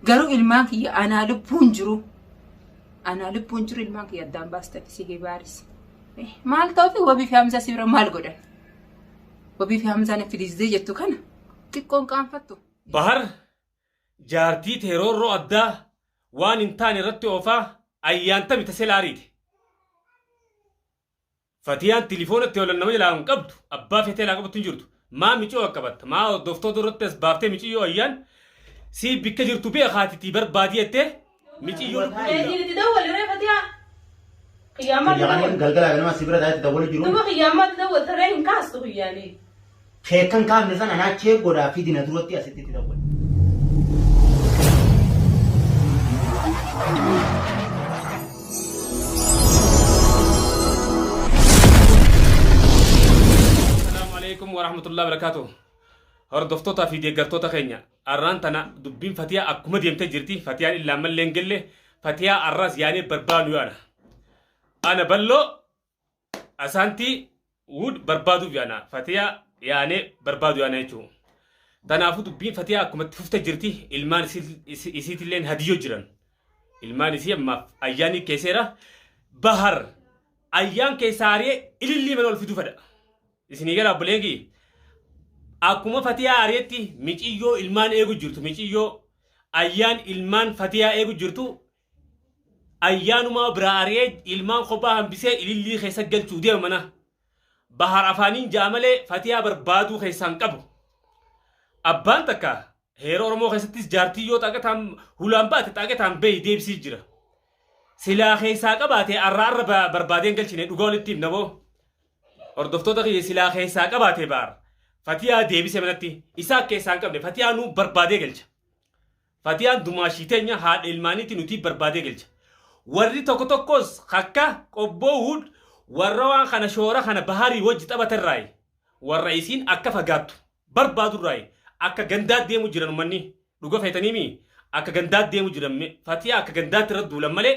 Garuu ilmaan kiyya anaa lubbuun jiru. Anaa lubbuun jiru ilmaan kiyya addaan baastan si baaris. Maal ta'uufi wabii fi Hamzaa si bira maal godhan? Wabii fi Hamzaan fidisdee jettu kana xiqqoon qaanfattu. Bahar jaartii tee roorroo addaa waan hin taane irratti oofaa ayyaantami ta sila ariite. Fatiyaan tilifoona itti oolan nama jalaa hin qabdu abbaa feetee jalaa qabattu hin jirtu. Maa miciyoo qaqqabatta maa hordoftoota irratti as baaftee miciyyoo ayyaan sii bikka jirtu beekaatitii barbaadii jettee miciyyoo lubbuu Eetiin itti dawwali ree Fatiyaa. Kiyyaammaa itti Kiyyaanii dawwali. galgala ganama si bira taa'etti dawwalu jiru. Duba kiyyaammaa itti dawwali tarree hin kaastu kiyyaanii. Keekkan kaafne sana anaa cheek godhaa fidi na duratti asitti itti dawwali. Assalaamu alaikum warahmatullahi wabarakatuh. Hordoftootaa fi deeggartoota keenya arraan tana dubbiin Fatiyaa akkuma deemtee jirti. Fatiyaan illaa mallee hin gelle. Fatiyaa arraas yaanee barbaadu yaana. Ana balloo Asaantii Wood barbaaduuf yaana. Fatiyaa yaanee barbaadu yaana jechuudha. Tanaafuu dubbiin Fatiyaa akkuma itti fufte jirti. Ilmaan isiitilleen hadiyyoo jiran. Ilmaan isii ammaaf ayyaanii keesseera. Bahar ayyaan keessaa ari'ee ilillii mana ol fiduu fedha. Isinii gala obboleen kiyya. Akkuma Fatiyaa ari'etti miciyyoo ilmaan eegu jirtu miciyyoo ayyaan ilmaan Fatiyaa eegu jirtu Ayyaanumaa biraa ari'ee ilmaan kophaa hambisee ilillii keessa galchuu deema mana. Bahar afaaniin ja'a malee Fatiyaa barbaaduu keessaa hin qabu. Abbaan takka heera Oromoo keessattis jaartii yoo xaaqataan hulaan baate xaaqataan beeyi deebisii jira. Silaa keessaa qabaate arra arra barbaadee hin galchine dhugaa walitti himna boo. Hordoftoota kiyya silaa keessaa qabaate baar Fatiyaa deebise manatti isaa keessaa hin qabne Fatiyaa nuu barbaadee galcha. Fatiyaan dumaashii teenya haadha ilmaaniiti nutii barbaadee galcha. Warri tokko tokkos akka qobboo Wood warra waan kana shoora kana baharii wajji taphaterraayi. Warra isiin akka fagaattu barbaadurraayi. Akka gandaa deemu jiran ummanni. Dhuga feetaniimi akka gandaa deemu jiran Fatiyaa akka gandaatti irra duulan malee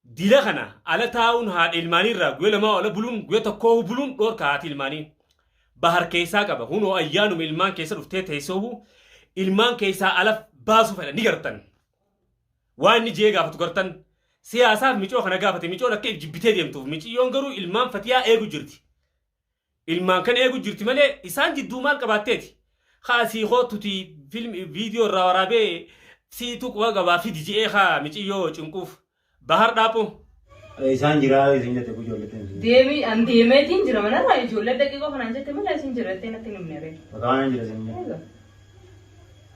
Dila kana ala taa'uun haadha ilmaanii irraa guyya lamaa ola buluun guyya tokkoohu buluun dhoorka haati ilmaanii. Bahar keessaa qaba. Hunoo ayyaanuma ilmaan keessa dhuftee teessoohu ilmaan keessaa ala baasuu fedha ni gartan. Waan inni jee gaafatu gartan. Siyaasaaf micoo kana gaafate micoon akka if jibbitee deemtuuf miciyyoon garuu ilmaan fatiyaa eegu jirti. Ilmaan kan eegu jirti malee isaan jidduu maal qabaatteeti? Haa sii koottuti filmi viidiyoo irraa waraabee siitu quba qabaa fidi je'ee haa miciyyoo cinquuf. Bahar dhaaphu. Isaan jiraa isin jette ijoollee ta'in. Deemi an deemeetiin jira manarraa ijoollee daqiiqoo kanaan jette malee isin jira jettee natti hin himne ree. Bakka waan jira isin jette.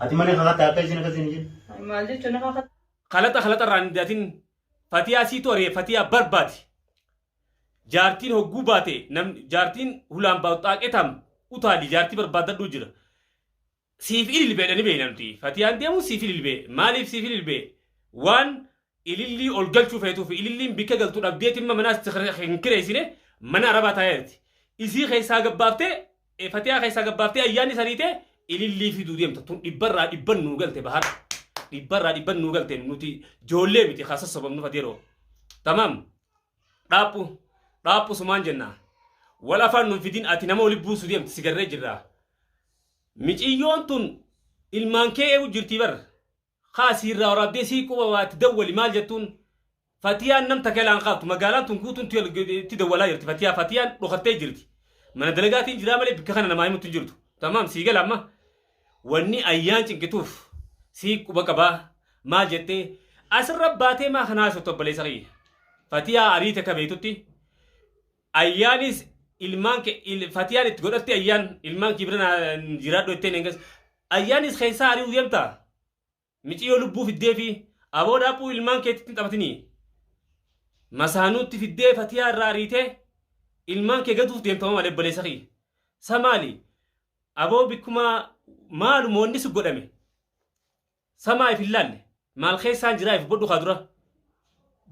Ati mana kakatta akka isin akkas isin jette. Maal jechuun akka Kalaxa kalaxa irraa hin datin fatiyaa siitu ari'e fatiyaa barbaadi. Jaartiin hogguu baate namni jaartiin hulaan baatu xaaqetam utaali jaartii barbaaddadhuu jira. Siif ililbeedha ni beekna nuti. Fatiyaan deemuun siif ililbee. Maaliif siif ililbee? Waan ilillii ol galchuu feetuuf ililliin bikka galtu dhabdeeti imma manaas hin kireessine mana arabaa taa'ee jirti. Isii keessaa gabbaaftee fatiyaa keessaa gabbaaftee ayyaanni sariitee ilillii fiduu deemta. Tun dhibbarraa dhibban nuu galte bahar. Dhibbarraa dhibban nuu galte nuti joollee miti haa sossobamnu fateeroo. Tamaam. Dhaaphu dhaaphu sumaan jenna. Wal afaan nun fidin ati nama wali buusu deemti si garree jirra. Miciyyoon tun ilmaan kee eegu jirtii bar. Kaa siirraa waraabdee sii quba waati dawwali maal jettuun. Fatiyaan nam takka ilaan qaabtu magaalaan tun guutuun itti dawwalaa jirti fatiyaa fatiyaan dhokattee jirti. Mana dalagaatiin jiraa malee bikka kana namaa himutti hin jirtu. Tamaam sii gala amma. Wanni ayyaan cinqituuf sii quba qabaa maal jettee asirra baatee maa kana haasoftu obboleessa kiyya. Fatiyaa ariite akka beektutti ayyaanis ilmaan kee fatiyaan itti godhatti ayyaan ilmaan kee bira naa jiraadhu jetteen engas ayyaanis keessaa ari'uu deemtaa miciyyoo lubbuu fiddee fi aboo dhaaphuu ilmaan keetitti hin taphatinii masaanuutti fiddee fatiyaa irraa ariitee ilmaan kee gaduuf deemtama malee obboleessa kiyya sa maali aboo bikkumaa maaluma wanni si godhame Samaa if hin laalle. Maal keessaan jiraa if godhu kaa dura.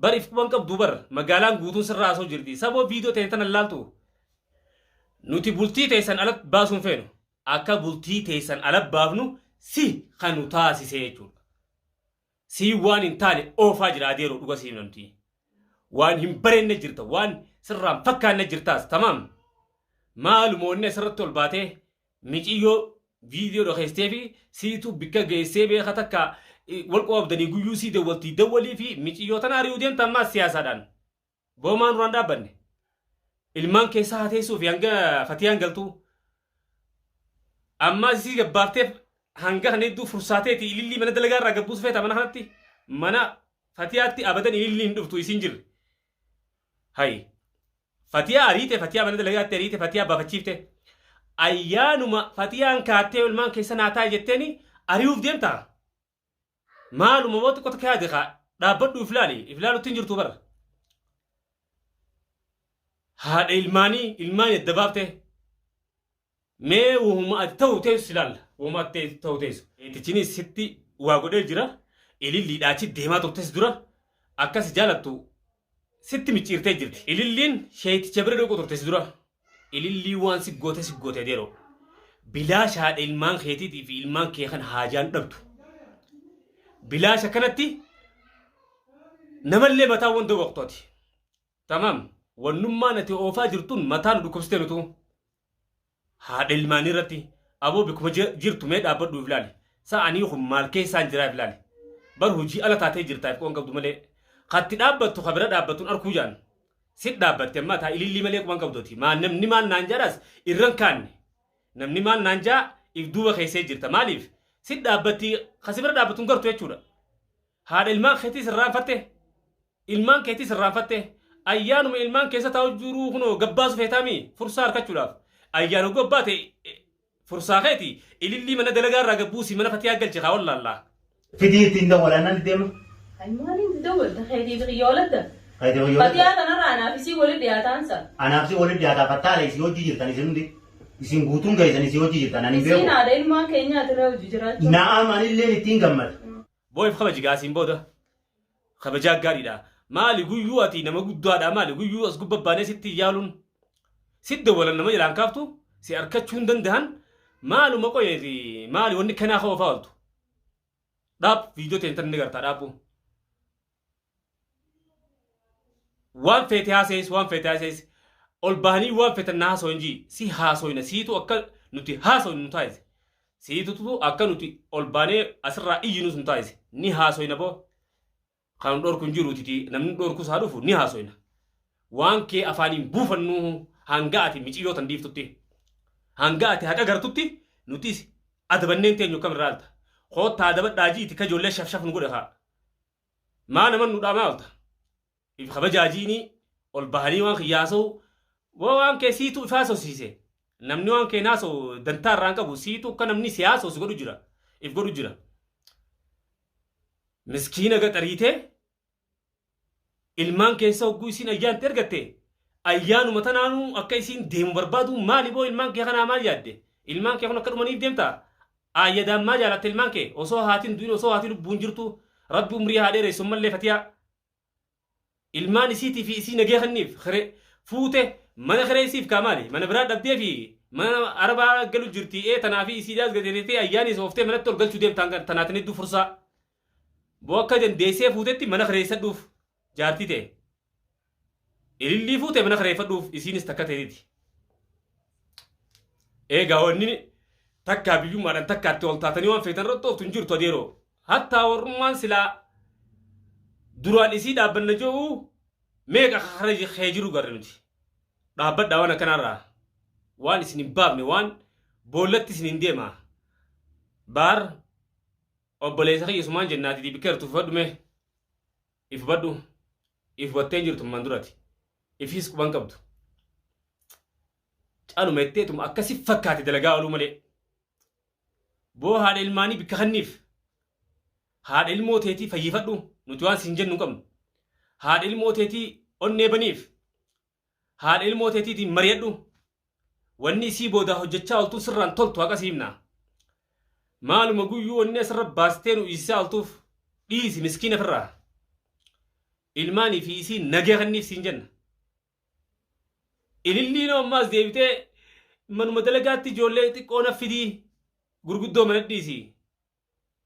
Bar if quban qabduu bar magaalaan guutuun sirraa haasoo jirti. Saboo viidiyoo ta'e tana laaltu. Nuti bultii teessan ala baasuun feenu. Akka bultii teessan ala baafnu si kan nu taasisee jechuudha. Si waan hin taane oofaa jira adeeroo dhuga si himna nuti. Waan hin bareenne jirta waan sirraan fakkaanne jirtaas tamaam. Maaluma wanni asirratti ol baatee miciyyoo viidiyoo dhokeessitee fi siitu bikka geessee beeka takka Wal qoobdanii guyyuu sii dawwaltii dawwalii fi miciyyoo tana ari'uu deemta ammaas siyaasaadhaan. Boomaan duraan dhaabbanne. Ilmaan keessaa haa teessuu fi hanga fatiyaan galtuu. Ammaa isii gabbaafteef hanga kana hedduu fursaateeti ilillii mana dalagaa irraa gabbuusu feeta mana kanatti. Mana fatiyaatti abadan ilillii hin dhuftu isiin jirre. Hayi. Fatiyaa ariite, fatiyaa mana dalagaatti ariite, fatiyaa baafachiifte. Ayyaanuma fatiyaan kaattee ilmaan keessa naa taa'e jetteeni ari'uuf deemtaa? Maaluma moo xiqqoo takka yaade kaa dhaabbadhu if laali, if laalutti hin jirtu bara. Haadha ilmaanii ilmaan edda baafte mee wahuma ati ta'u teessu si laalla. Wahuma ati ta'u teessu. Eetichinis sitti waa godhee jira. Ililliidhaa achi deemaa turtes dura akkas jaalattu sitti micciirtee jirti. Ililliin sheeyticha bira dhaqu turte si dura. Ilillii waan si goote si goote adeeroo. Bilaash haadha ilmaan keetiitii fi ilmaan kee kan haajaan dhabdu. Bilaash akkanatti namallee mataa wanta waqtooti. Tamaam. Wannummaan ati oofaa jirtun mataa nu dhukkubsite nutuu. Haadha ilmaanii irratti aboo bikkuma jirtu mee dhaabbadhu if laali. Sa anii kun maal keessaan jiraa if laali. Bar hojii ala taatee jirtaa if qoon qabdu malee. Katti dhaabbattu ka bira dhaabbattun arkuu jaan. Sit dhaabbatte amma taa ilillii malee quban qabdu ati. Maa namni maal naan jaadhaas irran kaanne. Namni maal naan jaa if duuba keessee jirta. Maaliif? Sit dhaabbatti ka si bira dhaabbattun gartu jechuudha. Haadha ilmaan keetiis irraanfatte. Ilmaan keetiis irraanfatte. Ayyaanuma ilmaan keessa taa'u jiruu kunoo gabbaasu feetaami fursaa harkachuudhaaf. Ayyaana gobbaate fursaa keeti ilillii mana dalagaa irraa gabbuusi mana fatiyaa galche kaa wallaallaa. Fidii ittiin dawwala nan deema. Ay maaliin dawwalta keetii fi kiyya waladda. Keetii fi kiyya waladda. Fatiyaa tanarraa anaaf isii wali dhiyaataansa. Anaaf si wali dhiyaataa fattaala isii hojii jirtan isin hundi. Isin guutuun keessan isii hojii jirtan ani hin Isiin beeku. haadha ilmaan keenyaati irra hojii jiraachuu. Na'am anilleen ittiin gammada. Boo if kabaji gaa siin booda. Kabajaa gaariidha. Maali guyyuu ati nama guddaadha maali guyyuu as gubba baanee sitti yaaluun. Sit dawwalan nama jalaan kaaftu si arkachuu hin dandahan maaluma qoyeeti maali wanni kanaa ka oofaa ooltu. Dhaab viidiyoo teentan ni gartaa dhaabbu. Waan feete haasees waan feete haasees ol bahanii waan feetan na haasoo hin jii si haasoyna siitu akka nuti haasoynu nu taasise. Siitutu akka nuti ol baanee asirraa iyyinus nu taasise. Ni haasoyna boo. Kan nu dhorku hin jiruutiti namni nu dhorkus haa dhufu ni haasoyna. Waan kee afaaniin buufannuu hanga ati miciyyoo tan dhiiftutti. Hanga ati haqa gartutti nutis adabanneen teenyu akkam irraa alta. Koottaa adabadhaa jiiti ka ijoollee shafshaf nu godhe kaa. Maa naman nu dhaamaa olta. If kabajaa jiinii ol bahanii waan kiyya haasa'u woo waan kee siitu if haasofsiise. Namni waan kee haasa'u dantaa irraa hin qabu siitu akka namni si haasa'u si godhu jira. If godhu jira. Miskiina gaxariitee ilmaan keessa hogguu isiin ayyaanti ergatte ayyaanuma tanaanuu akka isiin deemu barbaadu maali boo ilmaan kee kanaa maal yaadde ilmaan kee kun akka dhumaniif deemtaa Aayyadaan maa jaalatte ilmaan kee osoo haatiin du'in osoo haati lubbuun jirtu rabbi umrii haa dheeressu ammallee fatiyaa ilmaan isiitii fi isii nagee kenniif kire fuute mana kireessiif kaa maali mana biraa dhabdee fi mana arabaa galu jirti ee tanaa fi isii daas gateetee ayyaanis ooftee manatti ol galchuu deemtaan tanaatiin hedduu fursaa boo akka dandeessee fuutetti mana kireessadhuuf jaartii ta'e ilillii fuute mana kireeffadhuuf isiinis takka ta'eeti. Eegaa wanni takkaa biyyummaadhaan takkaatti ol taatanii waan feetan irratti ooftu hin jirtu adeeroo. Hattaa warrummaan silaa duraan isii dhaabbanna jedhu meeqa kara kee jiru garre nuti. Dhaabbadhaa waan akkanaarraa waan isin hin baafne waan boollatti isin hin deema. Baar obboleessa kiyya sumaan jennaati bikka jirtu fudhadhu mee. If hubadhu. If hubattee hin jirtu ammaan durati. Ifiis quban qabdu. Caluma jetteetuma akkasi fakkaate dalagaa ooluu malee. Boo haadha ilmaanii bikka kanniif. Haadha ilmoo teetii fayyifadhu nuti waan siin jennu hin qabnu. Haadha ilmoo teetii onnee baniif. Haadha ilmoo teetiitiin mari'adhu. Wanni isii boodaa hojjechaa oltuu sirraan toltu haqa sii himna. Maaluma guyyuu wanni asirra baastee nu iisisaa oltuuf dhiisi miskiina firraa. Ilmaanii fi isii nagee kanniif siin jenna. Ililliin ammaas deebitee manuma dalagaatti ijoollee xiqqoo na fidii gurguddoo mana dhiisi.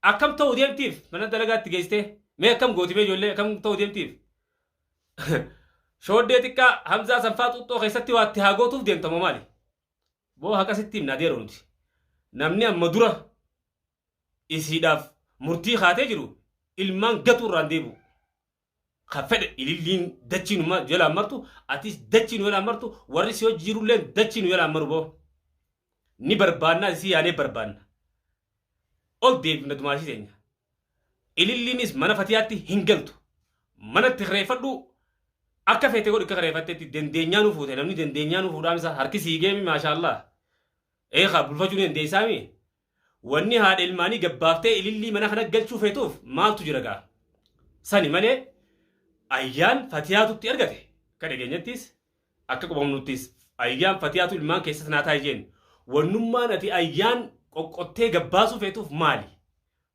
Akkam ta'u deemtiif mana dalagaatti geessitee mee akkam gooti mee ijoollee akkam ta'u deemtiif. Shooddee xiqqaa Hamzaa sanfaa xuuxxoo keessatti waa itti haa gootuuf deemta moo maali? Boo haqa sitti himna adeeroo nuti. Namni amma dura isiidhaaf murtii kaatee jiru Ilmaan gatuu irraan deebi'u. Ka fedhe ililliin dachii nu jalaan martu, atis dachii nu jalaan martu, warri si hojii jirulleen dachii nu jalaan maru boo. Ni barbaannaa isii yaanee barbaanna. Ol deebifna dumaashii teenya. Ililliinis mana fatiyaatti hin galtu. Manatti kireeffadhu akka feete godhi akka kireeffattetti dandeenyaa nu fuute namni dandeenyaa nu fuudhaamsa harki sii geemi maashaallah. Eekaa bulfachuu ni dandeessaami. Wanni haadha ilmaanii gabbaaftee ilillii mana kana galchuu feetuuf maaltu jira gaa? Sani malee ayyaan fatiyaatutti argate. Akka dhageenyattis akka qubamnuttis ayyaan fatiyaatu ilmaan keessatti naa taa'e jeen. Wannummaan ati ayyaan qoqqottee gabbaasuu feetuuf maali?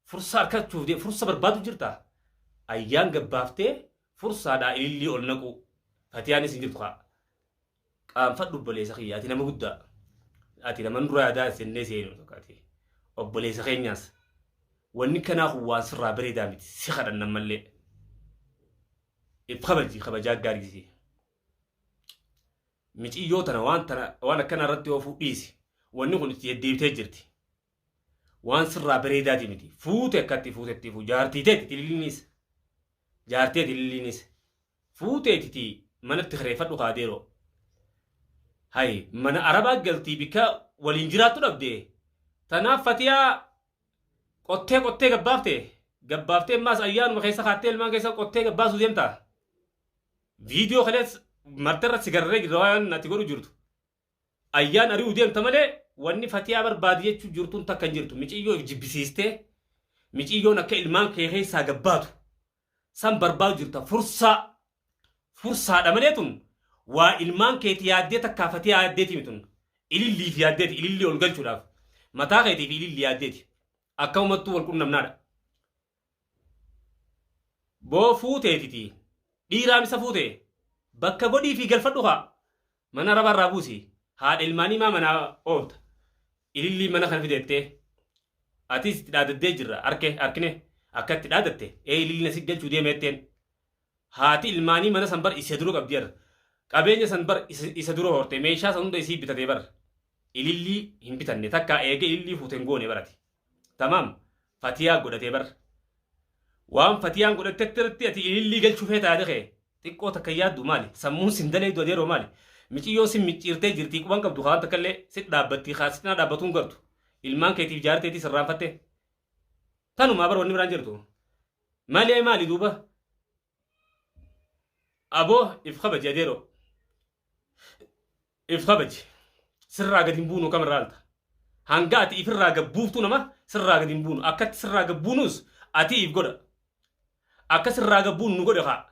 Fursa argachuuf fursa barbaadu jirta? Ayyaan gabbaaftee fursaadhaa ilillii ol naquu. Fatiyaanis hin jirtu kaa. Qaanfadhu obboleessa kiyya ati nama guddaa. Ati nama nurraa yaadaa sennee seenu tokko ati obboleessa keenyaas. Wanni kanaa kun waan sirraa bareedaa miti si kadhanna mallee. If kabaji kabajaa gaariisi. Miciyyoo tana waan tana waan akkana irratti oofuu dhiisi. Wanni kun itti deddeebitee jirti. Waan sirraa bareedaati miti. Fuute akkatti fuutetti fuu jaartii teeti tililliinis. Jaartee tililliinis. Fuuteetiti manatti kireeffadhu kaadeeroo. Hay mana arabaa galtii bikka waliin jiraattu dhabde. Tanaaf fatiyaa qottee qottee gabbaafte. Gabbaaftee ammaas ayyaanuma keessa kaattee ilmaan keessa qottee gabbaasuu deemta. Viidiyoo kalees marterra si gararree jirra waan ati godhu jirtu. Ayyaan ari'uu deemta malee wanni fatiyaa barbaadi jechuu jirtuun takka hin jirtu. Miciyyoo if jibbisiistee miciyyoon akka ilmaan kee keessaa gabbaatu san barbaadu jirta. Fursaa fursaadha malee tun waa ilmaan keeti yaaddee takkaa fatiyaa yaaddeeti mitun. Ililliif yaaddeeti ilillii ol galchuudhaaf mataa keetiif ililli yaaddeeti. Akkamumattuu wal qunnamnaadha. Boo fuuteetiti dhiiraam isa fuute bakka godhii fi galfadhu kaa mana arabaa irraa buusi haadha ilmaanii maa manaa oofta ilillii mana kana fideettee atis itti dhaadaddee jirra arke arkine akka itti dhaadatte ee ililliin asi galchuu deemeetteen haati ilmaanii mana san bar isa dura qabdi arra qabeenya san bar isa dura horte meeshaa san hunda isii bitatee bar ilillii hin bitanne takkaa eega ilillii fuute hin goone barati Tamaam fatiyaa godhatee bar. Waan fatiyaan godhattetti irratti ati ilillii galchuu feeta yaada kee. Xiqqoo takka hin yaaddu maali? Sammuun sin daleeydu adeeroo maali? Miciyyoon sin micciirtee jirtii quban qabdu kaan takka illee sit dhaabbattii kaa sitinaa dhaabbatuun gartu. Ilmaan keetiif jaarteetii sirraanfatte. Tanumaa bar wanni biraan jirtu. Malee maali duuba? Aboo if kabaji adeeroo. If kabaji. Sirraa gadi hin buunu kamirraa alta. Hanga ati ifirraa gad buuftuu nama sirraa gadi hin buunu. Akkatti sirraa gad buunus ati if godha. Akka sirraa gad buunu nu godhe kaa.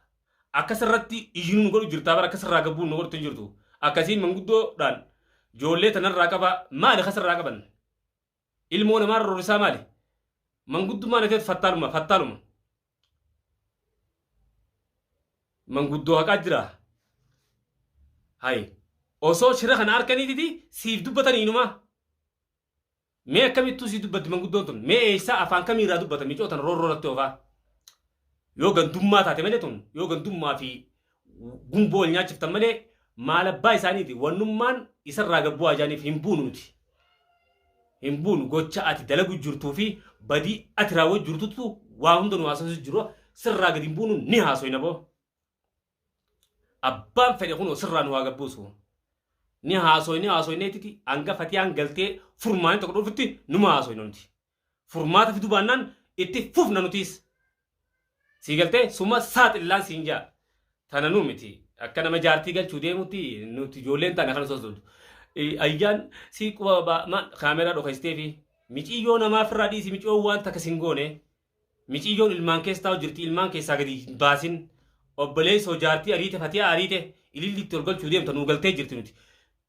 Akka sirratti iyyinu nu godhu jirtaa bara akka sirraa gad buunu nu godhutti hin jirtu. Akkasiin manguddoodhaan joollee tanarraa qabaa maali ka sirraa qaban? Ilmoo namaa rorrisaa maali? Manguddummaan ati fattaaluma fattaaluma. Manguddoo haqaa jira. Hay. Osoo shira kana harkaniititi siif dubbatanii inumaa. Mee akkamittuu sii dubbatti manguddoon tun? Mee eessaa afaan kamiirraa dubbata micoo tana roorroo irratti oofaa? Yoo gandummaa taate malee tun yoo gandummaa fi gumboo wal nyaachiftan malee maal abbaa isaaniiti wannummaan isarraa gabbu'aa jaaniif hin buunu nuti. Hin buunu gocha ati dalagu jirtuu fi badii ati raawwatu jirtutu waa hunda nu haasofsiisu jiru sirraa gadi hin buunu ni haasoyna boo. Abbaan fedhe kunoo sirraa nu haa gabbuusu. Ni haasoyne haasoyneetiti hanga fatiyaan galtee furmaanni tokko dhufutti numa haasoyna nuti. Furmaata fiduu baannaan itti fufna nutiis. Sii galtee suma saaxillaan siin jaa. Tana nu miti. Akka nama jaartii galchuu deemutti nuti ijoolleen tana kana sossobdu. Ayyaan sii quba ma kaameraa dhokeessitee fi miciyyoo namaa firraa dhiisi miciyyoo waan takka sin goone. Miciyyoon ilmaan keessa taa'u jirti ilmaan keessaa gadi hin baasin. Obboleessoo jaartii ariite fatiyaa ariite ililliitti ol galchuu deemta nuu galtee jirti nuti.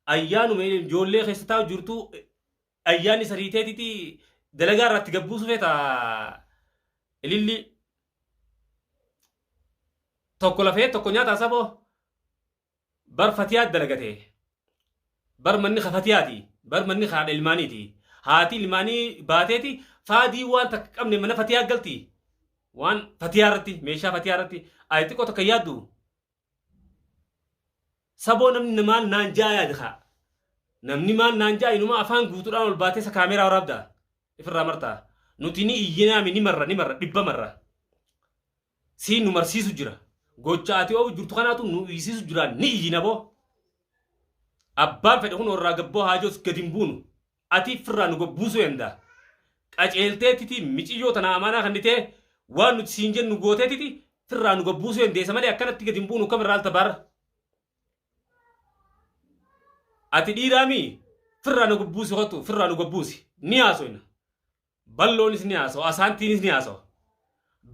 Ayyaanuma ijoollee keessa taa'u jirtu ayyaanni sariiteetiti dalagaa irratti gabbuusu feeta ililli tokko lafee tokko nyaataa saboo bar fatiyaa dalagate bar manni ka fatiyaati bar manni ka haadha ilmaaniiti haati ilmaanii baateeti faadii waan takka qabne mana fatiyaa galti waan fatiyaa irratti meeshaa fatiyaa irratti ayi xiqqoo takka yaaddu Saboo namni maal naan ja'a yaadi kaa. Namni maal naan ja'a inuma afaan guutuudhaan ol baatee isa kaameeraa waraabda. Ifirraa martaa. Nuti ni iyyinaami ni marra ni marra dhibba marra. Siin nu marsiisu jira. Gocha ati oofu jirtu kanaatu nu iyyisiisu jira ni iyyina boo. Abbaan fedhe kun irraa gabboo haajoos gadi hin buunu. Ati firraa nu gabbuusuu danda'a. Qaceelteetiti miciyyoo tana amaanaa kannitee waan nuti siin jennu gooteetiti firraa nu gabbuusuu dandeessa malee akkanatti gadi hin buunu kam irraa alta baara. Ati dhiiraamii firraa nu gabbuusi kottu firraa nu gabbuusi ni haasoyna. Balloonis ni haasawa, asaantiinis ni haasawa.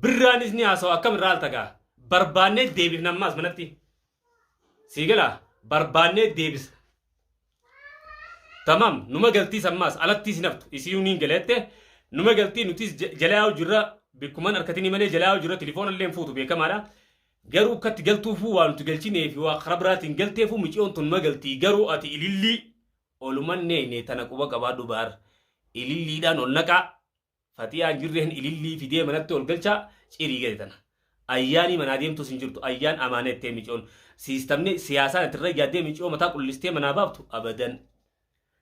Birraanis ni haasawa akkam irraa altagaa. Barbaannee deebifna ammaas manatti. Sii galaa barbaannee deebisna. Tamam numa galtiis ammaas alattiis hin haftu isiyyuu niin galeette numa galtii nutis jala yaa'u jirra bikkuman harkatinii malee jala yaa'u jirra tilifoona illee hin fuutu beekamaadha. Garuu akkatti galtuufuu waa nuti galchinee fi waa karaa biraatiin galteefuu miciyoon tun numa galtii garuu ati ilillii oluman neeyne tana quba qabaadhu baar ililliidhaan ol naqaa fatiyaan jirreen ilillii fidee manatti ol galchaa cirii gadi tana ayyaanii manaa deemtus hin jirtu ayyaan amaana jettee miciyoon siistamni siyaasaan ati irra yaaddee miciyoo mataa qullistee manaa baaftu abadan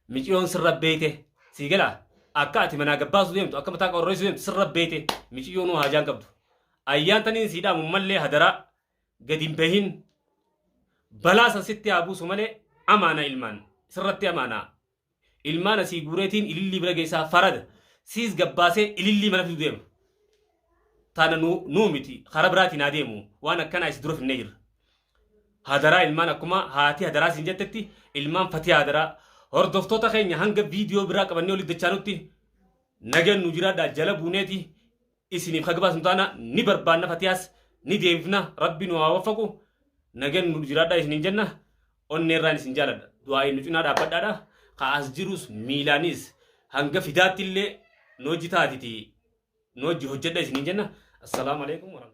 miciyoon sirra beeyte sii galaa akka ati manaa gabbaasu deemtu akka mataa qorreessu deemtu sirra beeyte miciyoonuu haajaan qabdu ayyaan taniin sii dhaamu mallee hadaraa gadi hin bahin balaa san sitti haa buusu malee amaana ilmaan sirratti amaanaa ilmaan asii guureetiin ilillii bira geessaa farada siis gabbaasee ilillii mana fidu deema tana nuu miti karaa biraatiin haa deemu waan akkanaa isi dura finnee jirra hadaraa ilmaan akkuma haati hadaraa siin jettetti ilmaan fatiyaa hadaraa hordoftoota keenya hanga viidiyoo biraa qabannee olitti dachaanutti nagan nu jiraadhaa jala buuneeti isiniif ka gabaasnu taana ni barbaanna fatiyaas ni deebifna rabbi nu haa waffaqu nagan nu jiraadhaa isiniin jenna onneerraan isin jaaladha du'aayi nu cinaa dhaabbadhaadha ka as jirus miilaanis hanga fidaatti illee nu hojii taatiti nu hojii hojjedha isiniin jenna assalaamu alaikum warahmatullahi.